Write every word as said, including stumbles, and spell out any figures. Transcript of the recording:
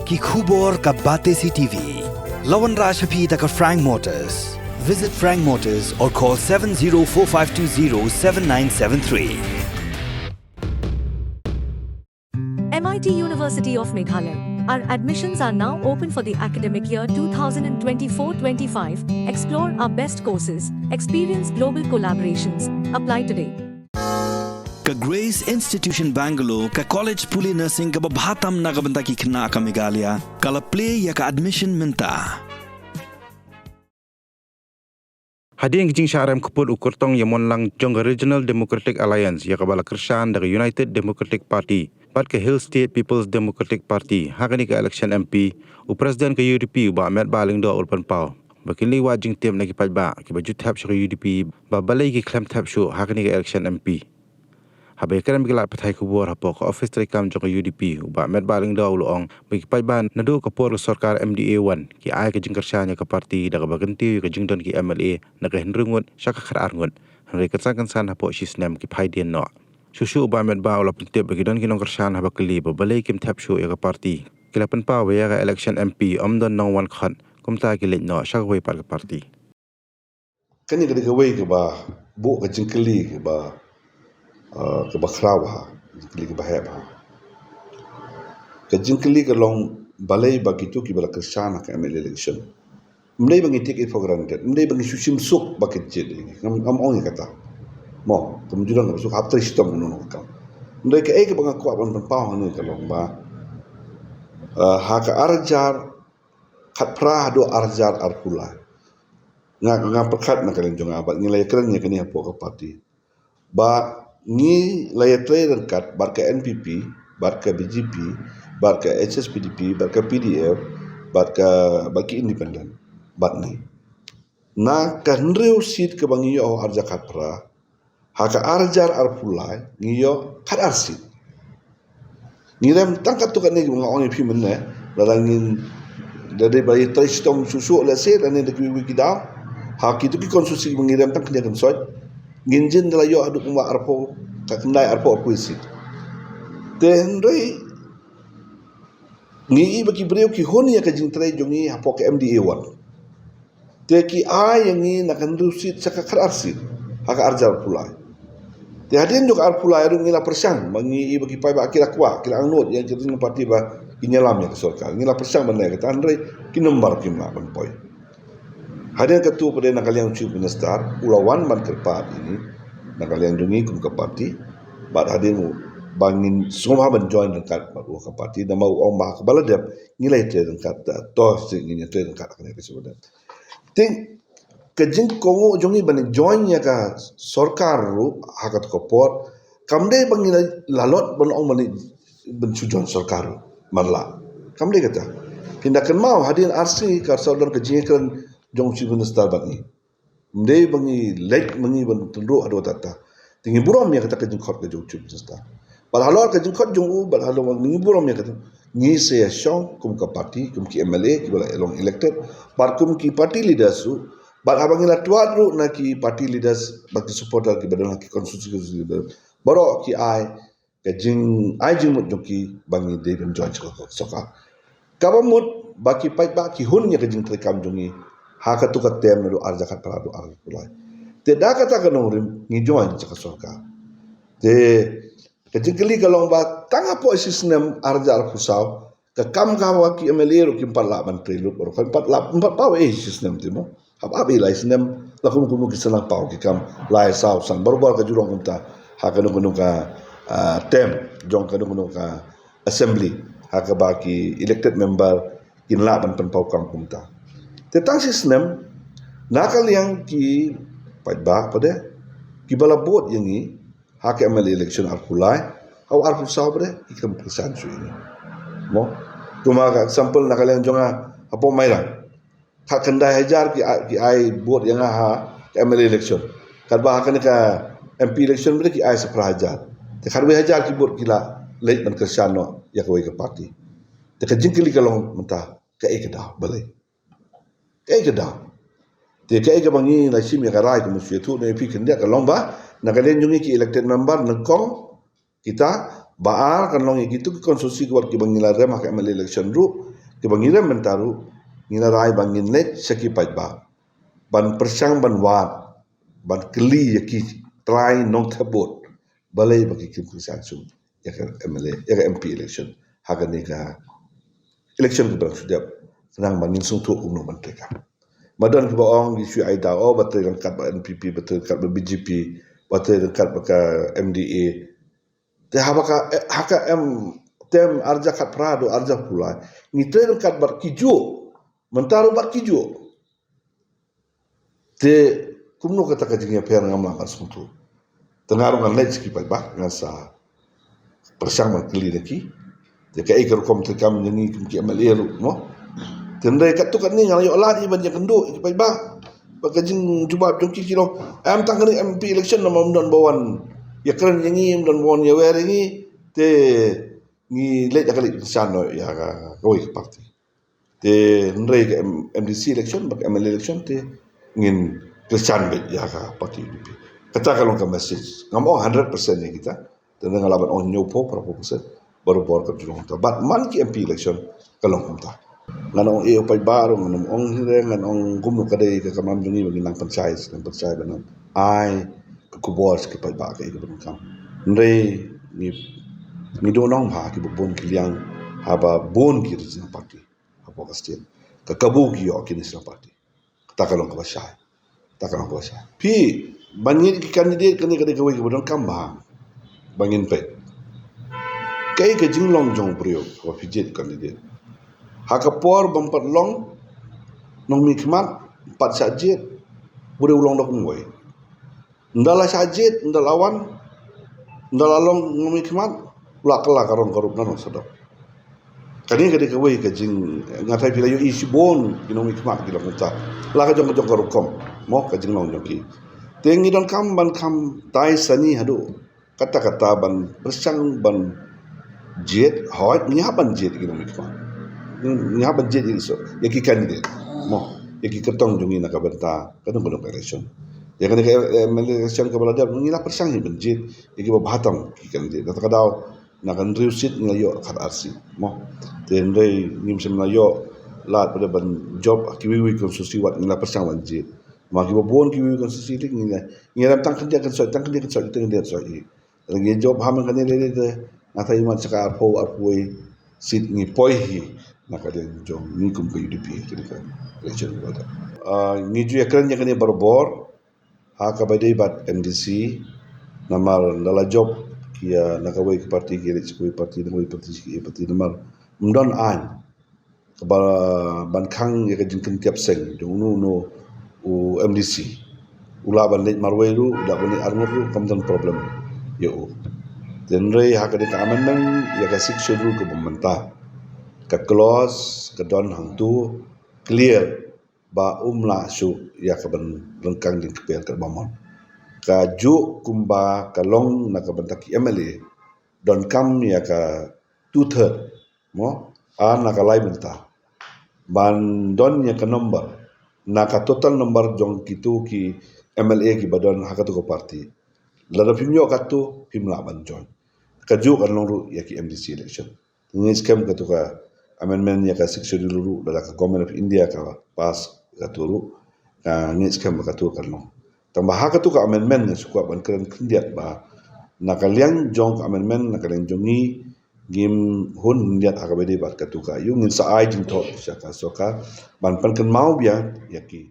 Ki khubor ka Batesi T V. La wanrah sha phi da ka Frank Motors. Visit Frank Motors or call seven zero four five two zero seven nine seven three. M I T University of Meghalaya. Our admissions are now open for the academic year two thousand twenty-four twenty-five. Explore our best courses, experience global collaborations. Apply today. Ka Grace Institution Bangalore, ka college pule nursing kaba bha tam na ka bynta ki khynnah ka Meghalaya, ka la plie ïa ka admission mynta. Hadien ka jingshah rem kput u kyrtong ïamonlang jong ka Regional Democratic Alliance ïa kaba la kyrshan da ka United Democratic Party bad ka Hill State People's Democratic Party ha kane ka election M P, u President ka U D P u Bah Metbah Lyngdoh u la pynpaw ba kin leit wad jingtip na ki paidbah kiba ju thep sha ka U D P ba balei ki khlem thep shuh ha kane ka election M P. Haba ïakren bad ki lad pathai khubor hapoh ka office treikam jong ka U D P, u Bah Metbah Lyngdoh u la ong ba ki paidbah naduh ka por ka sorkar M D A one ki ai ka jingkyrshan ïa ka party da kaba kyntiew ïa ka jingdon ki M L A na ka hynriew ngut sha ka khatar ngut, hynrei kynsan kynsan hapoh shi snem ki phai dien noh. Shuh shuh u Bah Metbah u la pyntip ba ki don ki nongkyrshan haba kylli ba balei kim thep shuh ïa ka party, ki la pynpaw ba ïa ka election M P ym don nongwan khot, kumta ki leit noh sha kawei pat ka party. Kane ka dei kawei kaba buh ka jingkylli kaba, ah, kaba khraw bha, jingkylli kaba heh bha. Ka jingkylli ka long balei ba kito kiba la kyrshan ha ka M L A election, ym dei ba ngi take it for granted, ym dei ba ngi shu shim suk ba kin jied. Ngam, ngam ong ïa kata. Mo, kam ju don kaba suk hap trei shitom kano kano ka kam. Ym dei, kaei kaba nga kwah ban pynpaw hangne ka long ba, ah, ha ka ar hajar khatphra haduh ar hajar arphew lai, nga, nga pyrkhat na ka liang jong nga bad ngi la ïakren ïa kane hapoh ka party ba ngi la ïatrei ryngkat bad ka N P P, bad ka B J P, bad ka H S P D P, bad ka P D F, bad ka, bad ki independent, bad ngi. Na ka hynriew seat kaba ngi ïoh ha ar hajar khatphra, ha ka ar hajar arphew lai ngi ïoh khatar seat. Ngi rem tang katto katne, nga ong ïa phi mynne, lada ngin, da dei ba ïatrei shitom shuh shuh, lehse lane da kiwei kiwei ki daw, ha kito ki constituency ba ngi rem tang khyndiat khynsoit, ngin jin da la ïoh haduh kumba arphew, ka khyndai arphew arphew seat. Te hynrei ngi i ba ki briew ki hun ïa ka jingtrei jong ngi hapoh ka M D A one. Te ki ai ïa ngi na ka hynriew seat sha ka khatar seat ha ka ar hajar arphew lai. Te hadien jong ka arphew lai ruh ngi la pyrshang, ba ngi i ba ki paidbah ki la kwah, ki la angnud ïa ka jingparty ba kin ïalam ïa ka sorkar. Ngi la pyrshang ban leh kata, hynrei ki number kim lah ban poi. Hadien katto pat de na ka liang u Chief Minister u la wan ban kyrpad ïa ngi na ka liang jong ngi kum ka party, bad hadien u ba ngin sngewbha ban join ryngkat bad u ha ka party, namar u ong ba ha kaba la dep ngi la ïatrei ryngkat, to shisha ngin ïatrei ryngkat ha kane ka shuwa. Te ka jingkohnguh jong ngi ban join ïa ka sorkar ruh ha kato ka por kam dei ba ngi la, la lot ban ong ban, ban shu join sorkar ruh, man la. Kam dei kata. Phin da kynmaw hadien ar sngi ka shu don ka jingïakren jong u Chief Minister bad ngi. Ym dei ba ngi leit ma ngi ban tynruh haduh katta. Te ngi burom ïa kata ka jingkhot ka jong u Chief Minister. Bad halor ka jingkhot jong u, bad halor ngi burom ïa kata. Ngi sa ïashong kum ka party, kum ki M L A kiba la long elected, bad kum ki party leaders ruh, bad haba ngi la twad ruh na ki party leaders bad ki supporter kiba don ha ki constituency, baroh ki ai ka jingai jingmut jong ki ba ngi dei ban join sha ka sorkar. Kaba mut ba ki paidbah ki hun ïa ka jingtrei kam jong ngi ha kato ka term naduh ar hajar khatphra haduh ar hajar arphew lai. Te da kata ka nongrim ngi join sha ka sorkar. Te ka jingkylli ka long ba tang hapoh shi snem ar hajar arphew saw, ka kam kaba ki M L A ruh kim pat lah ban trei lut baroh, kim pat lah, kim pat paw ei shi snem te mo. Hap hap ei lai snem, la kum kum ki sa nang paw ki kam lai saw san, baroh baroh ka ju long kumta ha kano kano ka, ah, term jong kano kano ka assembly ha kaba ki elected member kin lah ban pynpaw kam kumta. Te tang shi snem na ka liang ki paidbah pat de kiba la vote ïa ngi ha ka M L A election arphew lai, ha u arphew saw pat de ki khlem kyrshan shuh ïa ngi. Mo, kumba ka example na ka liang jong nga hapoh Mairang, khatkhyndai hajar ki ai, ki ai vote ïa nga ha ka M L A election. Katba ha kane ka M P election pat de ki ai sa phra hajar. Te khatwei hajar ki vote ki la leit ban kyrshan noh ïa kawei ka party. Te ka jingkylli ka long mynta kaei ka daw, balei? Kaei ka daw? Te kaei kaba ngi la shim ïa ka rai ka mynsiem ïathuh na ïa phi khyndiat ka long ba na ka liang jong ngi ki elected member nyngkong kita, ba ar kan long ïa kito ki constituency kiba ngi la rem ha ka M L A election ruh, Kiba ngi rem mynta ruh, ngi la rai ba ngin leit sha ki paidbah ban pyrshang ban wad, ban kylli ïa ki trai nongthep vote balei ba ki kim kyrshan shuh ïa ka M L A, ïa ka M P election ha kane ka election kaba dang shu dep, khnang ba ngin sngewthuh kumno ban trei kam. Ba don kiba ong, ki shu ai daw, oh, ba trei ryngkat bad N P P, ba trei ryngkat bad B J P, ba trei ryngkat bad ka M D A. Te haba ka, eh, ha ka em, term arhajar khatphra haduh arhajar arphew lai, ngi trei ryngkat bad kijuh, mynta ruh bad kijuh. Te kumno kata ka jingïapher, ngam lah ban sngewthuh. Te nga ruh ngan leit sha ki paidbah, ngan sa pyrshang ban kylli na ki. Te kaei ka rukom treikam jong ngi kum ki M L A ruh, mo. Te hynrei katto katne nga la ïoh lad hi ban ïakynduh ïa ki paidbah ba ka jingjubab jong ki ki long, em tang kane M P election namar ym don ba wan ïakren ïa ngi, ym don ba wan ïawer ïa ngi. Te ngi leit ïa ka leit kyrshan noh ïa ka, kawei ka party. Te hynrei ka M-, M D C election bad ka M L A election te ngin kyrshan beit ïa ka party U D P. Kata ka long ka message. Ngam ong hundred percent ïa kita. Te nga lah ban ong hynñiewphew, phraphew percent. Barabor ka jong ta. Bad man ki M P election ka long kumta. Ngan ong eh u paidbah ruh, ngan ong hynrei, ngan ong kumno ka dei ka kamram jong ngi ba ngin nang pynshai, nang pynshai ban nang ai ka khubor sha ki paidbah kaei kaba donkam. Hynrei ngi, ngi duh nong ha kiba bun ki liang, haba bun ki regional party hapoh ka state. Ka kabu ki ïoh ki national party. Kata ka long kaba shai. Kata ka long kaba shai. Phi, ban ngeit ki candidate, kane ka dei kawei kaba donkam ba, ba ngin peit kaei ka jinglong jong u briew haba phi jied candidate. Ha ka por bym pat long nongmihkhmat, pat shah jied, u briew u long da kumwei. Ynda la shah jied, ynda la wan, ynda la long nongmihkhmat, u la kylla ka rong ka rup na nongshadop. Kane ka dei kawei ka jing, nga tharai phi la ïohi shibun ki nongmihkhmat ki long kumta. La ka jong ka jong ka rukom, mo, ka jinglong jong ki. Te ngi donkam ban kham tai sani haduh katta katta ban pyrshang ban jied, hooid, ngi hap ban jied ïa ki nongmihkhmat. Ngi hap ban jied ïa ki, so, ïa ki candidate, mo, ïa ki kyrtong jong ngi na ka bynta ka dong ka dong ka election. Ïa kane ka M L A election kaba la dep, ngi la pyrshang hi ban jied ïa kiba bha tam ki candidate. Kata ka daw na ka hynriew seat ngi la ïoh khatar seat, mo. Te hynrei ngim shym la ïoh lad pat ban jop ha kiwei kiwei constituency wat ngi la pyrshang ban jied. Ma kiba bun kiwei kiwei constituency ngi la, ngi la tang khyndiat kynsoit, tang khyndiat kynsoit, tang khyndiat kynsoit hi. Lada ngi jop ha man kane lei lei te, nga tharai man sha ka arphew, arphew wei seat ngi poi hi na ka liang jong ngi kum ka U D P, kane ka election kaba dep. Ah, ngi ju ïakren ïa kane barabor ha kaba ïadei bad M D C, namar ynda la jop ki, ah, na kawei ka party ki leit sha kawei party, na kawei party sha kawei party, namar ym don aiñ kaba ban khang ïa ka jingkynthiap seng jong uno uno u M D C. U lah ban leit marwei ruh, u lah ban leit arngut ruh, kam don problem ïa u. Te hynrei ha kane ka amendment ïa ka Sixth Schedule kaba mynta, ka clause ka don hangto clear ba um lah shuh ïa ka ban ryngkang jingkper katba mon. Kajuh kumba ka long na ka bynta ki M L A, donkam ïa ka two third, mo, ar na ka lai bynta ban don ïa ka number na ka total number jong kito ki M L A kiba don ha kato ka party. Lada phim ïoh kato, phim lah ban join. Kajuh kan long ruh ïa ki M D C election. Ngeit skhem kato ka amendment ïa ka Sixth Schedule ruh, lada ka Government of India ka pass kato ruh, ngeit skhem ba kato kan long. Tangba ha kato ka amendment nga shu kwah ban kren khyndiat ba na ka liang jong ka amendment, na ka liang jong ngi, ngim hun khyndiat ha kaba ïadei bad kato ka. Ïoh ngin sa ai jingthoh sha ka sorkar ban pynkynmaw biang ïa ki.